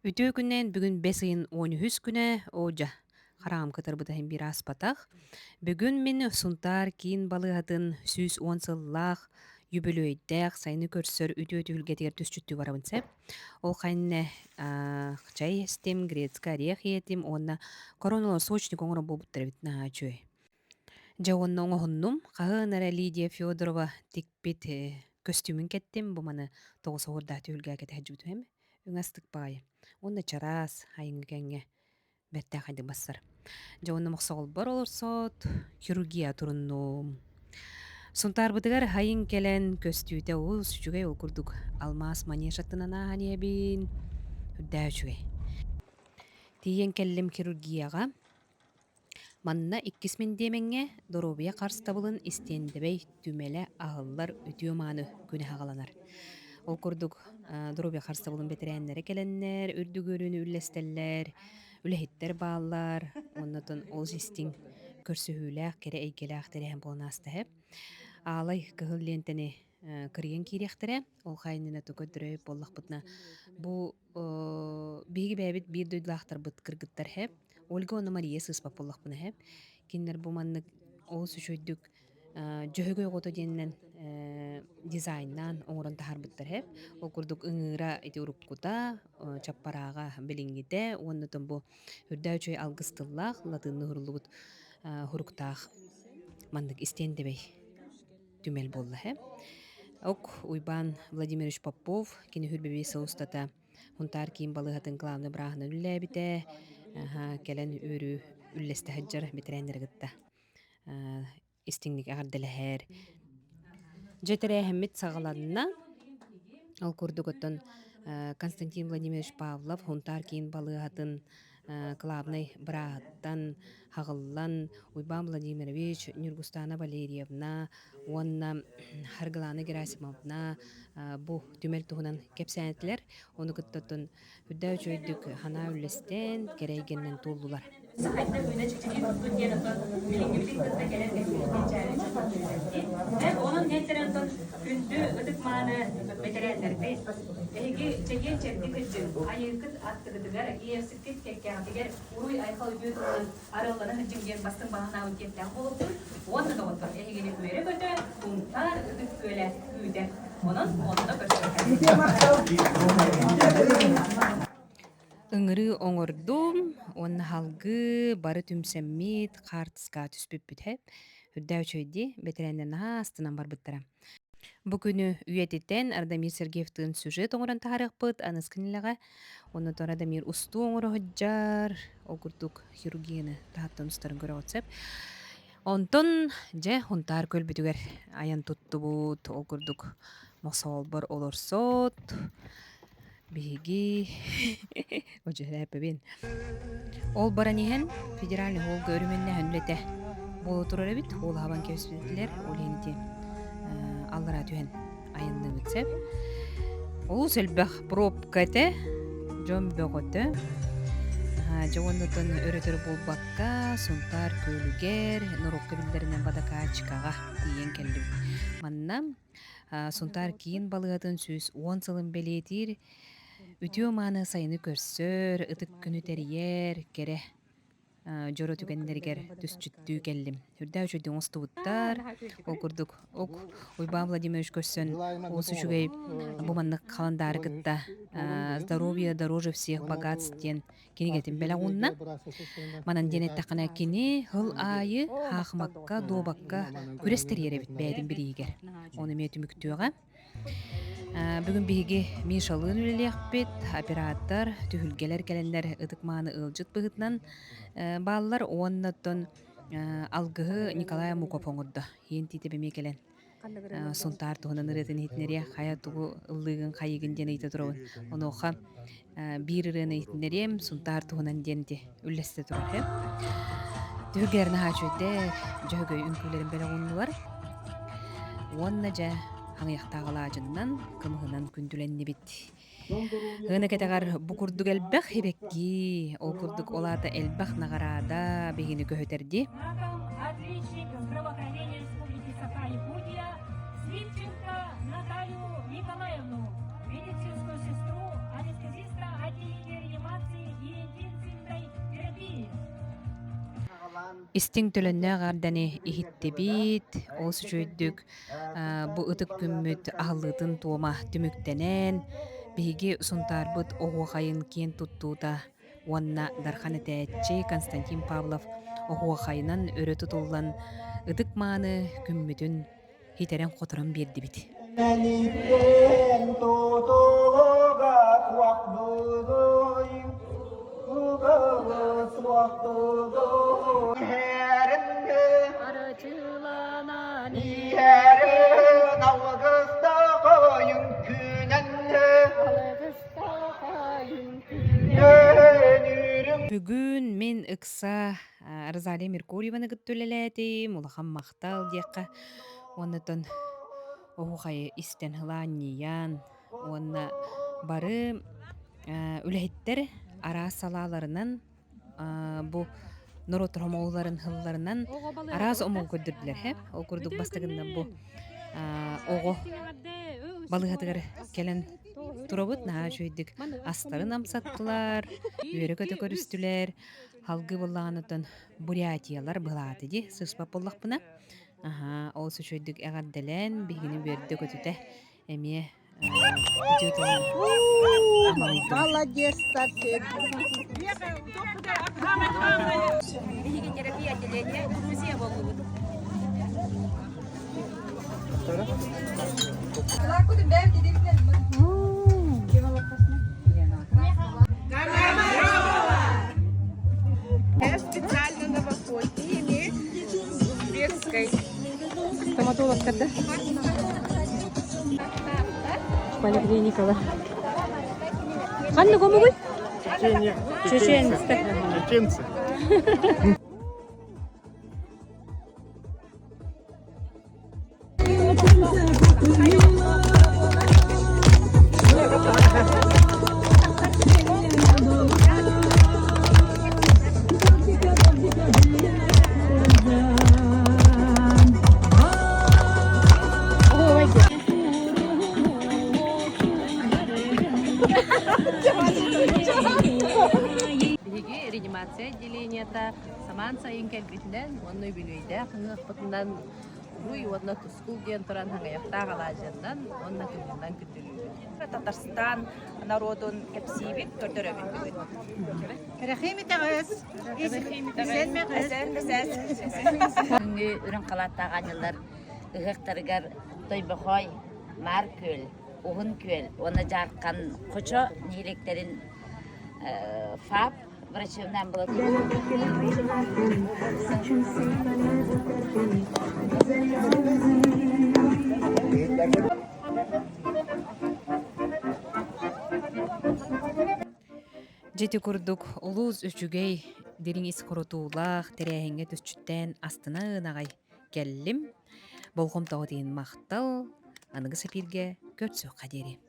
Үтүө күннээн бүгүн бэс ыйын 13 күнэ, оо дьэ, хараҕым кытарбыта иһин биир ааспатах. Бүгүн мин Сунтаар киин балыыһатын 110 сыллаах үбүлүөйдээх сайыны көрсөр үтүө түһүлгэтигэр түсчүттүү барабын сөп. Ол кэннэ чай истим, грецкий орех иэтим уонна коронолосочник оҥорон буолбуттар эбит наһаа үчүгэй. Дьэ уонна оҥоһуннум. Хаһан эрэ Лидия Федорова тикпит көстүүмүн кэттим. Бу маны тоҕус оһуордаах түһүлгэ кэтэһэ дьүүтүһэм. Үҥастык баҕайы. Уонна чараас айыҥҥы кэҥҥэ бэртээхэйдик бассар. Дьэ уонна мохсоҕолбор олорсоот, хирургия туруннум. Сунтаарбытыгар хайын кэлэн көстүүтэ олус үчүгэй ол курдук алмаас манеж аттынан ааһан иһэбин. Үрдээ үчүгэй. Тиийэн кэллим хирургияҕа. Манна иккис мэндиэмэҥҥэ доруобуйа харыстабылын истиэндэбэй түмэлэ аһыллар үтүө-мааны күнэ саҕаланар. Ол курдук, доруобуйа харыстабылын бэтэрээннэрэ кэлэннэр, үрдүк үөрүүнү үллэстэллэр, үлэһиттэр бааллар, уонна оттон олус истиҥ көрсүһүүлээх, кэрэ эйгэлээх тэрээһин буолан ааста иһэ. Аалай кыһыл лиэнтэни кырыйан киириэхтэрэ. Ол хайыннына тугу көрдөрөйүп буоллахпытына, бу биһиги бэйэбит биир дойдулаахтарбыт кыргыттар иһэ, Ольга уонна Мария сыыспат буоллахпына иһэ, кинилэр бу маннык олус үчүгэйдик Дьөһөгөй оҕото диэнинэн дизайннаан оҥорон таһаарбыттар иһэ. Ол курдук ыҥыыра ити уруккута, чаппарааҕа билиҥҥитэ уонна оттон бу үрдээх үчүгэй алгыс тыллаах латыынныы уһуруллубут хуруктаах маннык истиэндэбэй түмэл буолла иһэ. Ок Уйбаан Владимирович Попов кини хүрбэбии сыл устата Хунтаар киин балыыһатын главный бырааһынан үлэлээбитэ. Кэлэн үөрүү үллэстэ сылдьар бэтэрээннэри кытта истиҥник эҕэрдэлэһэр. Дьэ тэрээһиммит саҕаланна. Ол курдук оттон Константин Владимирович Павлов Хунтаар киин балыыһатын кылаабынай бырааһыттан хаҕыллан Уйбаан Владимирович, Ньургустаана Валерьевна уонна Харгылаана Герасимовна бу түмэл туһунан кэпсээтилэр. Ону кытта оттон үрдээ үчүгэйдик санаа үллэстэн, кэрэ эйгэннэн туоллулар. Хайдах үүнэ чэчирии турбут диэн оттон билиҥҥибитин кытта кэлэр кэскилбит кэнчээри ыччаттар Онон диэттэрэ оттон күндү ытык-мааны бэтэрээннэрбит, эһиги чэгиэн-чэбдик ыччын, айыыкыт аттыгытыгар, иэйэхсиккит кэккэҕитигэр уруй-айхал үтүө тылынан арыаллана сылдьыҥ диэн бастыҥ баҕа санаабыт киэптээх буолуохтун уонна доҕоттор эһигини үөрэ-көтө Сунтаар Ытык Күөлэ күүтэр. Онон онно көрсүөххэ. Ыҥырыы оҥордум уонна салгыы бары түмсэммит хаартыскаҕа түспүппүт һэ. Үрдээх үчүгэй дии, бэтэрээннэр наһаа астынан барбыттара. Бу күнү үйэтитэн Радомир Сергеевтыын сюжет оҥорон таһаарыахпыт аныгыс кинилэҕэ. Онно Радомир устуу оҥоро сылдьар, ол курдук хирургияны таһаттан устарын көрөҕүт сөп. Онтон дьэ Хунтаар көлбүтүгэр айан туттубут, ол курдук мохсоҕолбор олорсот, биһиги одьүһүлээппэбин. Ол баран иһэн федеральный холга өрүмэннэһэн үлэтэ буола турар эбит, ол аһабан кэбиспитилэр, ол иһин ити аллараа түһэн айанныыбыт сөп. Олус элбэх пробка этэ, дьон бөҕөтө. Дьэ уоннатан өрөтөр буолбакка, Сунтаар күөлүгэр, норуокка биллэринэн Бадакаачыкаҕа тиийэн кэллибит. Манна Сунтаар киин балыыһатын 110 сылын бэлиэтиир үтүө-мааны сайыны көрсөр, ытык күнү тэрийэр, кэрэ дьоро түгэннэригэр түсчүттүү кэллим. Үрдээх үчүгэйдик оҥостубуттар. Ол курдук ок Уйбаан Владимирович көрсөн олус үчүгэй бу маннык халандаары кытта «Здоровье дороже всех богатств» диэн кинигэтин бэлэх уунна. Манан диэн эттэххинэ кини сыл аайы хаахымакка, дуобакка күрэс тэрийэр эбит бэйэтин билиигэр. Ону эмиэ түмүктүөҕэ. Бүгүн биһиги Мишалыын үлэлиэхпит, оператор, түһүлгэлэр кэлэннэр ытык-мааны ыалдьыт быһыытынан бааллар уонна оттон алгыһы Николай Амуков оҥордо. Иэн Тиитэп эмиэ кэлэн Сунтаар туһунан ырыатын иһитиннэриэ, хайа тугу ыллыыгын, хайыгын диэн ыйыта турабын. Онуоха биир ырыаны иһитиннэриэм, Сунтаар туһунан диэн ити үллэстэ турар һэ. Түһүлгэлэр наһаа үчүгэйдэр, дьөһөгөй үҥкүүлэрин бэлэх ууннулар. Уонна дьэ, хаҥыйахтаах алаадьыннан, кымыһынан күндүлэннибит. Ыана кэтэҕэр бу курдук элбэх сибэкки, ол курдук ол аата элбэх наҕараада биһигини көһүтэр дии. Отличник здравоохранения Республики Саха-Якутия Слипченко Наталью Николаевну, медицинскую сестру, анестезиста отделения реанимации. Истиҥ төлөннөөх эҕэрдэни иһиттибит, олус үчүгэйдик бу ытык күммүт аһыллыытын туома түмүктэнэн, биһиги Сунтаарбыт оһуохайын киэн туттуута уонна Дархан этээччи Константин Павлов оһуохайынан өрө тутуллан ытык-мааны күммүтүн ситэрэн-хоторон биэрдибит. Бүгүн мин ыкса Розалия Меркурьеваны кытта үлэлээтим, улахан махтал диэххэ. Уоннатан оһуохайы истэн һылаанньыйан уонна бары үлэһиттэр араас салааларынан бу норуоттар хомоҕолорун һылларынан араас омугу көрдөрдүлэр һэ. Ол курдук бастакыннан бу оҕо балыыһатыгар кэлэн турабыт наһаа үчүгэйдик астарын амсаттылар, үөрэ-көтө көрүстүлэр. Халгыы буоллаҕына Бурятиялар былааты дии сыыспат буоллахпына. Аһаа, ол үчүгэйдик эҕэрдэлээн биһигини үөрдэ-көтүтэ эмиэ үтүө тылынан амалыйдылар. Молодецтар. Биһиги терапия отделение Грузия буоллубут. Я специально новогодними узбекской. Стоматологтар да? Поликлиникалар. Ханна гомугуй? Чеченцы. Чеченцы. Биһиги реанимация отделениета самаан сайын кэлбитинэн уонна үбүлүөйдээх ыһыахпытынан Уруй уонна Тускул диэн туран хаҥыйахтаах алаадьыннан уонна кымыһынан күндүлүүбүт. Татарстан народун кэпсиибит, көрдөрөбүт бүгүн. Бүгүҥҥү үрүҥ халааттаах аанньаллар ыһыахтарыгар Тойбохой, Маар Күөл, Уһун Күөл уонна Дьаархан Хочо нэһилиэктэрин ФАП врачебная амбулатория Дьэ ити курдук улуус үчүгэй дириҥ ис хорутуулаах тэрээһиҥҥэ түсчүттээн астына ынаҕай кэллим. Болҕомтоҕут иһин махтал. Аныгы сапииргэ көрсүөххэ диэри.